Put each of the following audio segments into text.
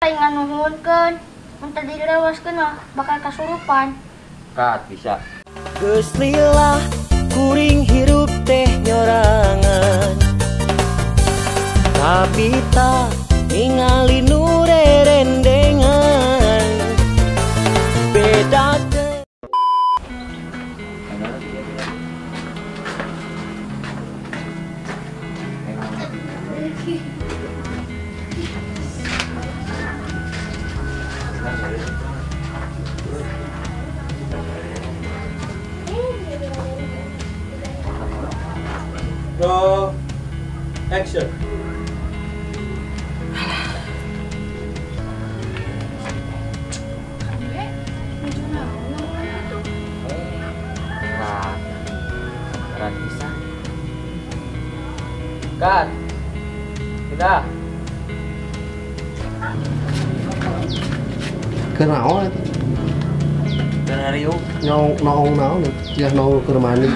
Aing nganuhunkeun, mun teu direwaskeun mah bakal kasurupan. Kat bisa. Geus lila kuring hirup teh nyorangan. Tapi tak ningali nu rerendengan. Beda teh. Go action. Berat bisa. Kat. Sudah. Kenaon eta? Keur riuk. Naong naon ya naong keur mandi.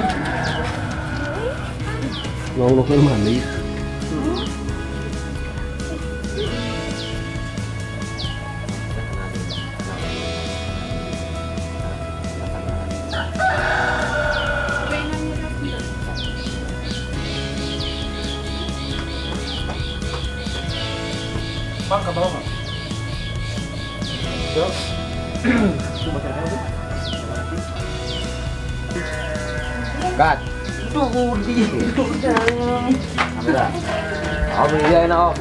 Naong keur mandi. Bang, ke bawah, Bang. Yo. Kat. Duh, di. Kamera. Om iya enak, Om.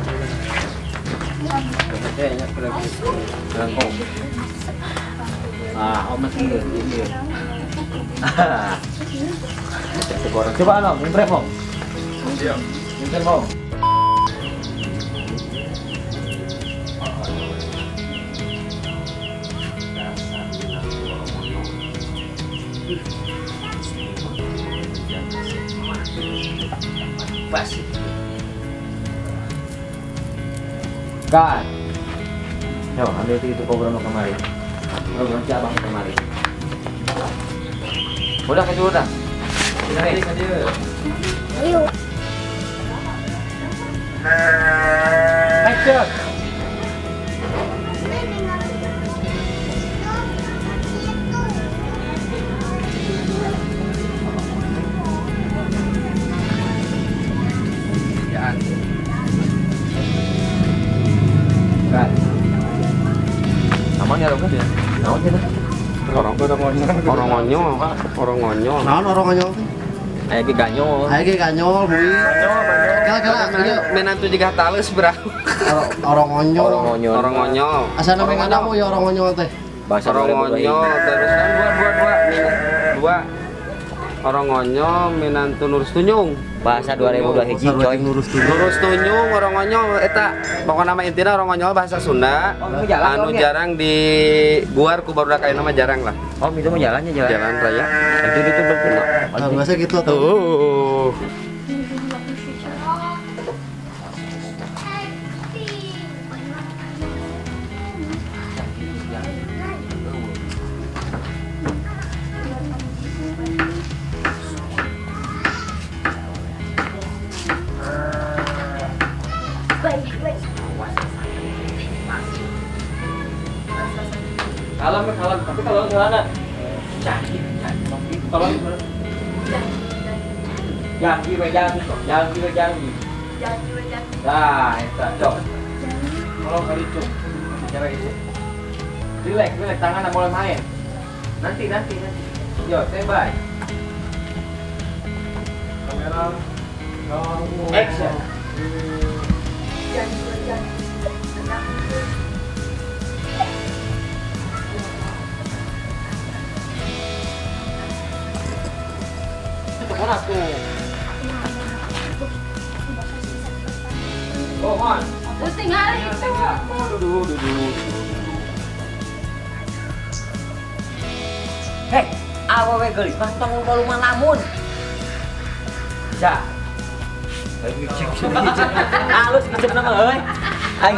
Kayaknya lagi. Om. Ah, Om masih ini. Coba Om, improve, Om. Iya. Improve, Om. Basi. Kat. Yo, ambil itu program kemarin. Program si abang kemarin. Udah ke dulu dah. Ayo. Action. Orang ngonyol, orang ngonyol. Naon orang ngonyol teh? Aya ge ganyol. Aya ge ganyol, bui. Kala-kala ieu menantu jiga talus, bro. Orang ngonyol. Orang ngonyol. Orang ngonyol. Asana mengana mu ya orang ngonyol teh. Bahasa orang ngonyol terus kan dua. Orang ngonyol minantu nurus tunyung. Bahasa 2002 hiji coy. Nurus tunyung orang ngonyol eta pokokna mah intina orang ngonyol bahasa Sunda. Anu jarang di guar ku barudak ayeuna mah jarang lah. Om itu mah jalannya jalan. Jalan raya. Itu betul. Nah, bahasa gitu tuh. Kalem, kalem, tapi kalau celana canggih, kalau janji, janji, janji, janji, janji. Nah, itu, cok. Kalau kali cok, cara itu. Relax, relax, tangan boleh main. Nanti, nanti, nanti. Yo, standby. Kamera. Action. Janji, janji. Tuh. Oh, on. Tinggal itu. Dudu, dudu. Hei, awewe geulis mah tong lupa lamun. Bisa. Halus ngicep nama euy. Aing.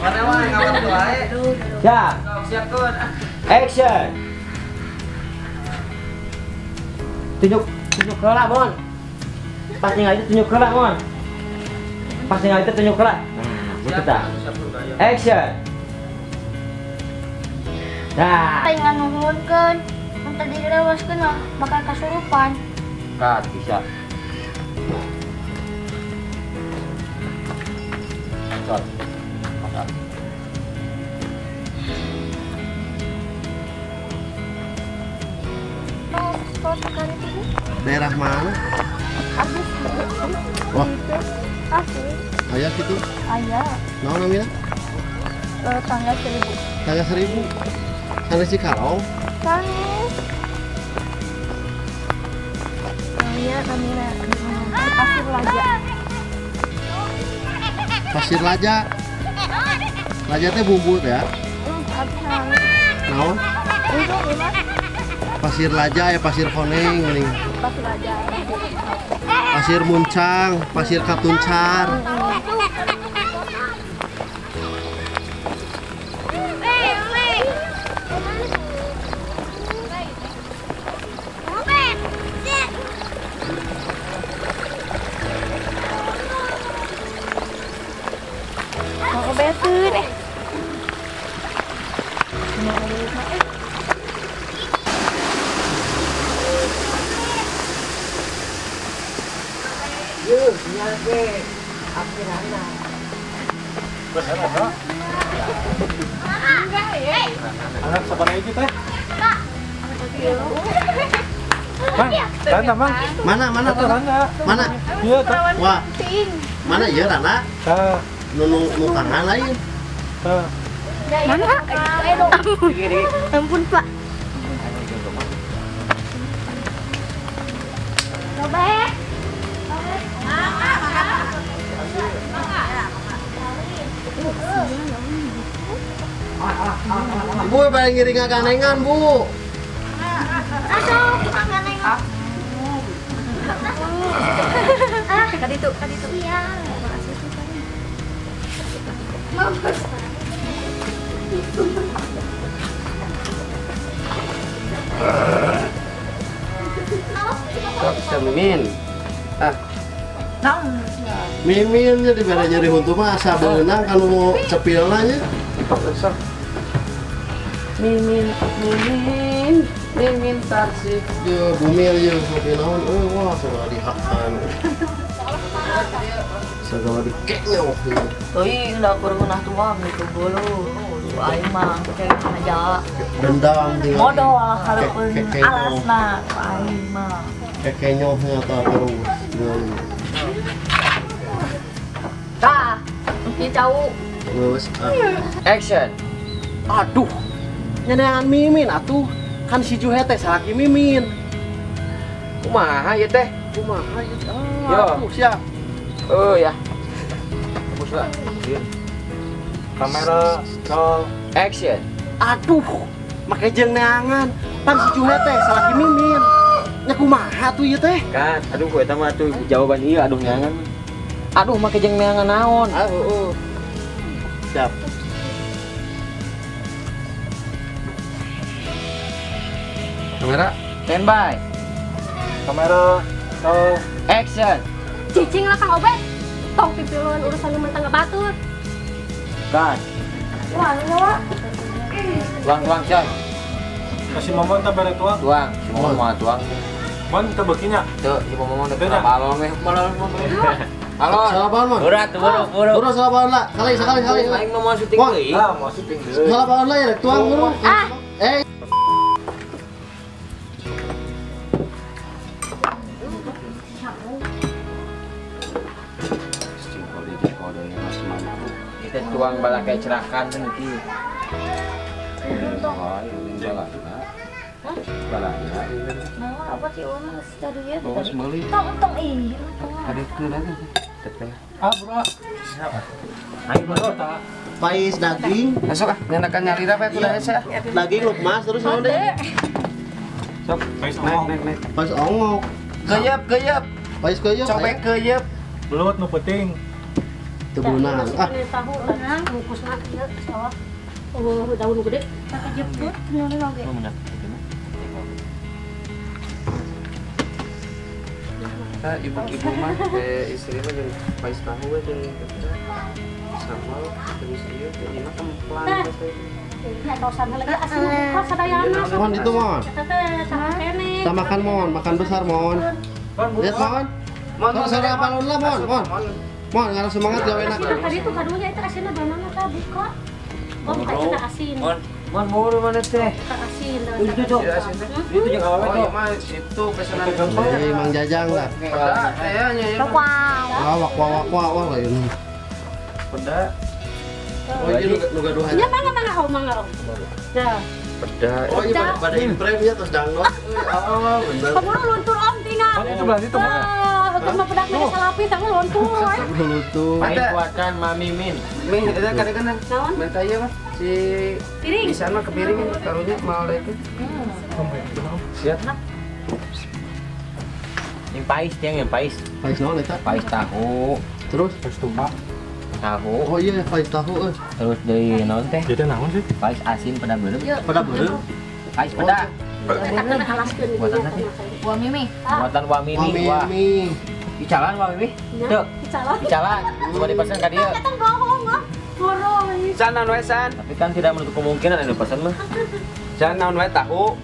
Mana wae ngawat wae. Siap. Siapkeun. Action. Tunjuk tunjuk heula, Mon. Pas ningali itu tunjuk heula, Mon. Pas ningali itu tunjuk heula. Nah, gitu tah. Action. Dah. Aing nganuhunkeun, mun teu direwaskeun mah bakal kasurupan. Kat bisa. Shot. Makan. Daerah mana? Wah. Asli. Aya gitu? Aya. Naon namina? Tangga 1000. Tangga 1000. Sanes Cikarang? Sanes. Namina namina Pasir Laja. Pasir Laja. Laja teh bumbu teh ya? Naon? Pasir Laja ya pasir koneng geuning. Pasir Laja. Pasir muncang, pasir katuncar. Mau betul deh. Anak sabaraha hiji teh? Mang, Rana mang. Mana mana Rana? Mana? Iya, tah. Wah. Mana ieu Rana? Tah. Nu nu tangan lain. Tah. Mana? Ampun, Pak. Coba. Bu, paling ngiring ngaganengan, Bu. Aduh, ngaganengan. Kaditu, kaditu. Iya. Sok mimin. Ah. Mimin nya dibere nyeri huntu mah asa beunang kanu mau cepilna nya. Sok. Mimin, mimin, mimin tarsik. Yo bumil yo kopi naon euy wah segala dihakan. Segala dikeknya waktu itu. Teuing da keur ngeunah tuang gitu bolu. Aing mah kayak aja. Dendam tinggal. Modal hareupeun alasna aing mah. Kekenyohnya tah terus. Tah, engki cau. Geus. Action. Aduh. Nyeneangan Mimin atuh. Kan si Juhe teh salaki Mimin. Kumaha ieu teh? Kumaha ieu teh? Yo. Atuh siap. Oh ya. Hapus lah. Kamera roll action. Aduh, make jeung neangan. Pan si Juhe teh salaki Mimin. Nya kumaha tuh ieu teh? Kan, aduh eta mah tuh jawaban ieu aduh neangan. Aduh make jeung neangan naon? Ah, heeh. Siap. Kamera standby. Kamera roll action. Cicing lah Kang Obet. Tong pipiluan urusan rumah tangga batur. Kan. Wah, nyawa. Tuang, tuang, coy. Kasih momon teh bere tuang. Tuang, si momon mau tuang. Mon teu beukinya. Teu, si momon teu balon we. Balon. Halo. Salah balon, Mon. Berat, buru, buru. Buru salah balon lah. Sekali, sekali, sekali. Aing mah mau syuting deui. Ah, mau syuting deui. Salah balon lah ya, tuang buru. Ah. Eh. Kita tuang bala kayak cerakan nanti. Balanya. Nah, apa sih urang geus ya? Bawa meuli. Tong tong ih. Ada keun aja. Teteh. Ah, bro. Ayo bro tah. Pais daging. Masuk ah, nyenakan nyalira we kudu hese ah. Daging lukmas terus naon deui? Sok, naik naik naik. Pais ongok. Keyep, keyep. Pais keyep. Cobek keyep. Belut nu penting. Teu beunang. Ah, tahu beunang bungkusna ieu sawah. Oh, daun gede. Tak jemput nulun oge. Kita ibu-ibu mah istri mah jeung pais tahu we jeung sambal terus ieu teh ieu mah kemplang teh. Ya tosan lagi asin buka sadayana. Mon itu mon. Eta teh sakene. Kita makan mon, makan besar mon. Lihat mon. Mon, sore apa lah mon, mon. Mon, ngarang semangat gawe enak. Asin tadi tuh kadunya itu asinna banana tah buka. Mon kayak asin. Mon, mon buru mana teh? Asin. Itu tuh. Itu jeung awewe tuh. Mah itu pesanan Dari Mang Jajang lah. Peda kayaknya ya. Wah, wah, wah, wah, wah lain. Peda. Oh, ini nu gaduhan. Ya mangga mangga oh mangga. Nah. Peda. Oh, iya pada imprem ya terus dangdut. Oh, bener. Kamu luntur om tinggal. Kan itu belah situ mana? Hukum mah pedak mere salapi tang luntur. Luntur. Aing buatan Mami Min. Min, eta kadang-kadang. Naon? Minta ieu mah si piring. Di sana ke piring taruhnya mau lagi. Siap. Yang pais tiang yang pais. Pais naon eta? Pais tahu. Terus pais tumpah. Tahu. Oh iya, pais tahu euy. Terus dari naon teh? Jadi naon sih? Pais asin peda beureum. Peda beureum. Pais peda. Buatan Wa Mimi. Buatan Wa Mimi. Wah. Icalan Wa Mimi. Tuh. Icalan. Icalan. Coba dipesan ka dieu. Eta bohong ah. Bohong. San naon wae san? Tapi kan tidak menutup kemungkinan anu pesan mah. San naon wae tahu.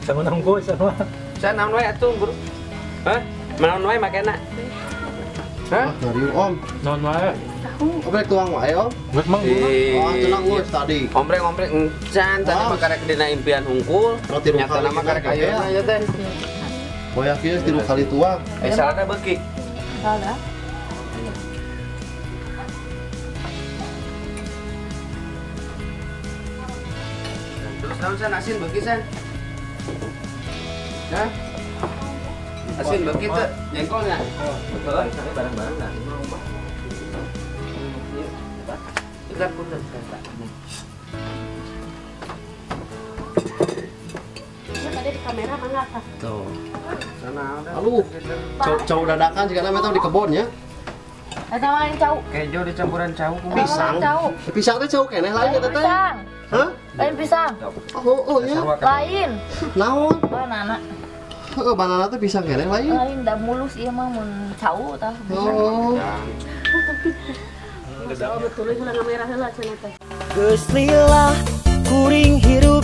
San naon san mah. San naon wae atuh, Guru. Hah? Naon wae makena? Hah? Ngariung om. Naon wae? Tahu. Omrek tuang wae om. Geus mang. Oh, tenang geus tadi. Omrek-omrek encan tadi mah karek dina impian hungkul. Nyata nama karek ayeuna ya teh. Boyak ieu 3 kali tuang. Eh salada beuki. Salada. Terus naon san asin beuki san? Hah? Asin beuki teu jengkolnya. Betul, bareng-bareng nah. Kita punten. Tadi di kamera mana apa? Tuh. Aduh, cau dadakan jika namanya di kebon ya. Eta mah lain cau. Kejo dicampuran cau. Pisang. Pisang teh cau keneh lain eta teh. Pisang. Hah? Lain pisang. Oh, oh ya. Lain. Naon? Banana. Heeh, banana teh pisang keneh lain. Lain da mulus ieu mah mun cau tah. Oh. Betul, heula merah heula cenah teh. Geus lillah kuring hirup